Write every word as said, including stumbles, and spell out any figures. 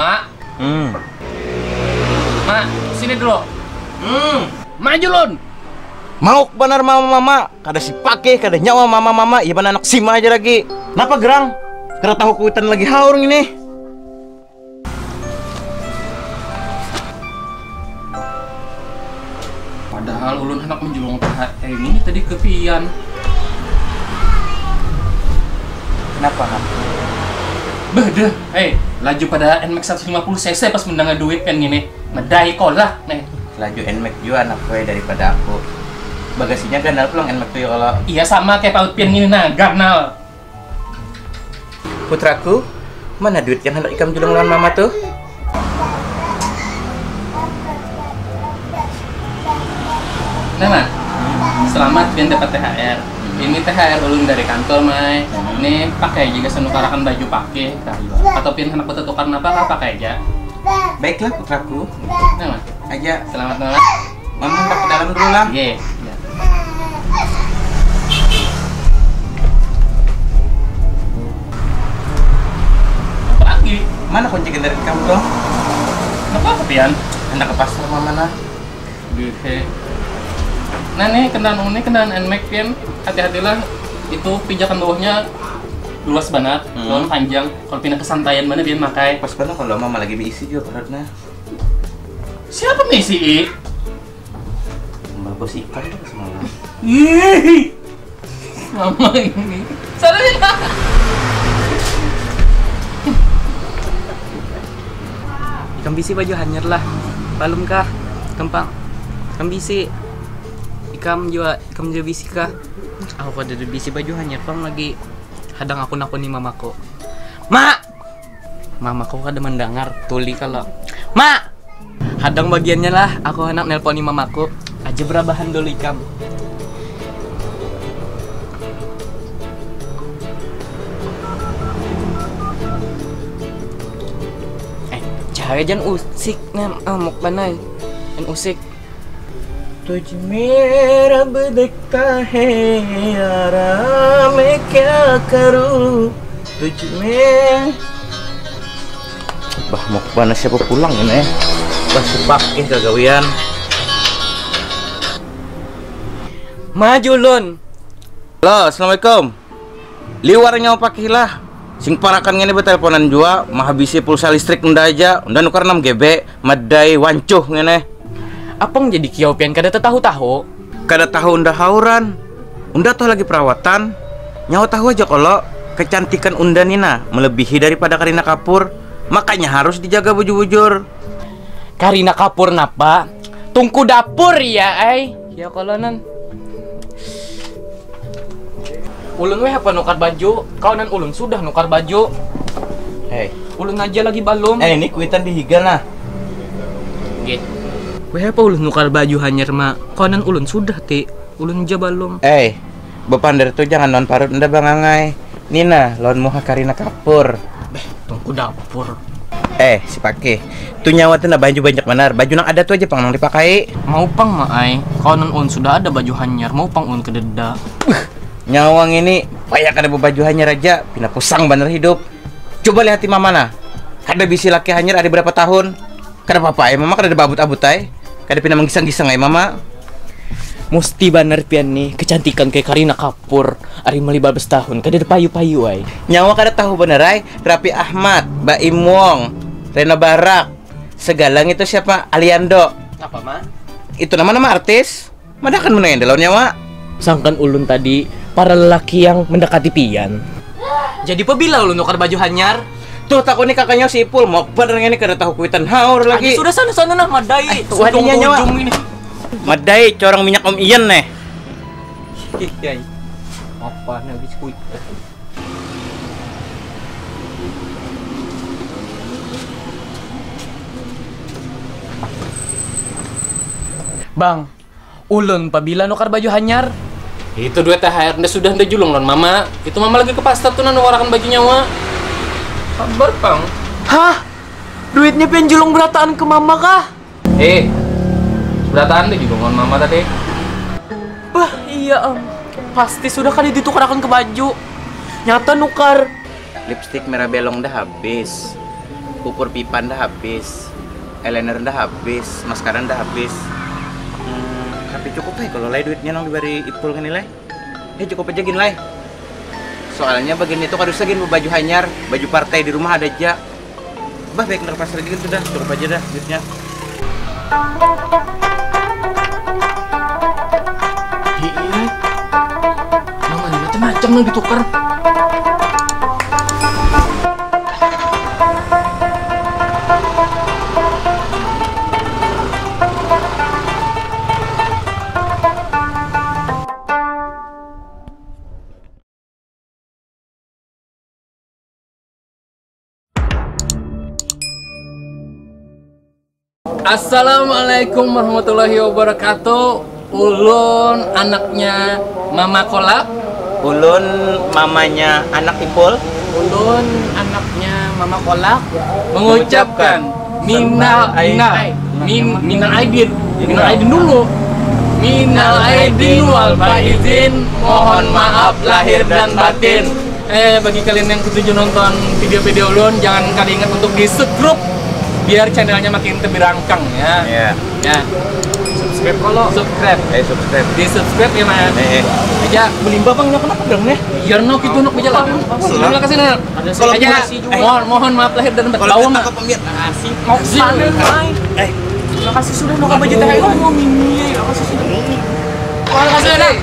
Mak. Hmm. Mak, sini dulu. Hmm. Maju, Lun. Mauk banar mama-mama, kada sipakih, kada nyawa mama-mama, iya banar anak sima aja lagi. Napa gerang? Kada tahu kuitan lagi haur ngini. Padahal ulun handak menjulung T H R ini tadi ke pian. Kenapa, Kak? Beh, deh, eh, laju pada Nmax seratus lima puluh cc pas mendengar duit pian ngini. Medai kolah, nih. Laju Nmax jua anak gue daripada aku. Bagasinya ganal pulang Nmax tuh ya Allah. Iya, sama kayak paut pian ngini, nah, ganal. Putraku, mana duit yang hendak ikam julung lawan mama tuh? Nah, Mak, selamat pian dapat T H R. Ini T H R ulun dari kantor, Mai. Ini pakai juga senukarakan baju pakai. Atau pian hendak bertukar apa kah, pakai aja. Baiklah, putraku. Nah, Mak. Aja. Selamat, Mak. Mama hendak ke dalam dulu lah. Iya. Apa lagi? Mana kunci kendaraan kamu tuh? Kenapa, Pian? Hendak ke pasar, Mama, nah. Duhe. Nah, nih, kendaraan ini kendaraan Nmax, Pian. Hati-hatilah, itu pijakan bawahnya luas banget, hmm, lawan panjang. Kalau pindah kesantaian mana, Pian, makai. Pas banget kalau Mama lagi berisi juga perutnya. Siapa nih si I? Mbah bos ikan tuh semalam. Ih, mama ini. Salah ya. Ikam bisi baju hanyar lah. Balum kah? Kempang. Ikam bisi. Ikam jua, ikam jua bisi kah? Aku kada ada bisi baju hanyar pang lagi. Hadang aku nakuni mamaku. Mak! Mamaku kada mendengar, tuli kalau. Mak! Hadang bagiannya lah, aku hendak nelponi mamaku. Aja berabahan dulu ikam. Eh, cahaya jan usik, nem, amuk banai. Jan usik. تجھ میں رب دیکھتا ہے یارا، میں کیا کروں؟ تجھ میں. Bah, mau kemana siapa pulang ini? Bah, sepak eh kagawian. Maju, Lun. Halo, assalamualaikum. Liwar nyawa pakihilah. Sing parakan ngini beteleponan jua, mahabisi pulsa listrik unda aja, unda nukar enam G B, madai wancuh ngini. Apang jadi kiau pian kada tetahu-tahu? Kada tahu unda hauran. Unda toh lagi perawatan. Nyawa tahu aja kalo, kecantikan unda ni nah melebihi daripada Karina Kapur. Makanya harus dijaga bujur-bujur. Karina Kapur napa? Tungku dapur ya ai. Ya kalo nan. Ulun weh apa nukar baju, kawanan ulun sudah nukar baju. Hei. Ulun aja lagi balum. Eh, ini kuitan di higa nah. Gih. Weh apa ulun nukar baju hanyar ma, kawanan ulun sudah ti. Ulun ja balum. Eh, bepander tu jangan lawan parut unda bangangai. Nina lawan muha Karina Kapur. Beh, tungku dapur. Eh, si Pakih. Tu nyawa tu nah baju banyak banar. Baju nang ada tu aja pang nang dipakai. Mau pang ma ai. Kawanan ulun sudah ada baju hanyar, mau pang ulun kededa. Nyawa ngini payah kada bebaju hanyar aja, pina pusang banar hidup. Coba lihati mama nah. Kada bisi laki hanyar ada berapa tahun. Kada papa ai mama, kada ada babut-abut ai. Kada pina menggisang-gisang ai mama. Musti banar pian nih, kecantikan kayak Karina Kapur. Ari melih babes tahun, kada ada payu-payu ai. Nyawa kada tahu banar ai. Raffi Ahmad, Baim Wong, Rena Barak, segala ngitu siapa? Aliando. Apa ma? Itu nama-nama artis. Madakan mun enda lawan nyawa. Sangkan ulun tadi para lelaki yang mendekati pian. Jadi pabila ulun nukar baju hanyar? Tuh takuni kakaknya si Ipul, mau banar ngini kada tahu kuitan haur lagi. Aja sudah sana-sana nah, madai. Ai, tuh adanya nyawa. Sudung bujung ini. Madai corong minyak Om Ian neh. Ih, yai. Apa nih biskuit? Bang, ulun pabila nukar baju hanyar? Itu duit T H R nda sudah nda julung lawan mama. Itu mama lagi ke pasar tuh nang nukarakan baju nyawa. Sabar pang. Hah? Duitnya pian julung berataan ke mama kah? Eh, berataan nda julung lawan mama tadi. Bah, iya am. Pasti sudah kali ditukarakan ke baju. Nyata nukar. Lipstick merah belong dah habis. Pupur pipan dah habis, eyeliner dah habis, maskara dah habis. Hmm, tapi cukup lah kalau lai duitnya nang dibari Ipul kan nilai. Eh, cukup aja gin lai. Soalnya bagian itu kada usah gin baju hanyar, baju partai di rumah ada aja. Bah, baik ntar pas lagi kan sudah, cukup aja dah duitnya. Iya, namanya macam-macam nang ditukar. Assalamualaikum warahmatullahi wabarakatuh. Ulun anaknya Mama Kolak. Ulun mamanya anak Ipul. Ulun anaknya Mama Kolak. Mengucapkan minal minal min, minal aidin. Minal aidin dulu. Minal aidin wal faizin. Mohon maaf lahir dan batin. Eh, bagi kalian yang setuju nonton video-video ulun, jangan kada ingat untuk di subscribe biar channelnya makin terbirangkang ya. Iya. Ya. Subscribe kalau. Subscribe. Eh, subscribe. Di subscribe ya, Mas. Eh, eh. Aja. Belimbah, Bang, kenapa bilang nih? Biar nok itu nok aja lah. Terima kasih, nak. Kalau aja. Mohon, mohon maaf lahir dan batin. Kalau mau kita ke pemir. Makasih. Mau sana, Mai. Eh. Makasih sudah nok aja teh. Mau mini ya, makasih sudah. Makasih, nak.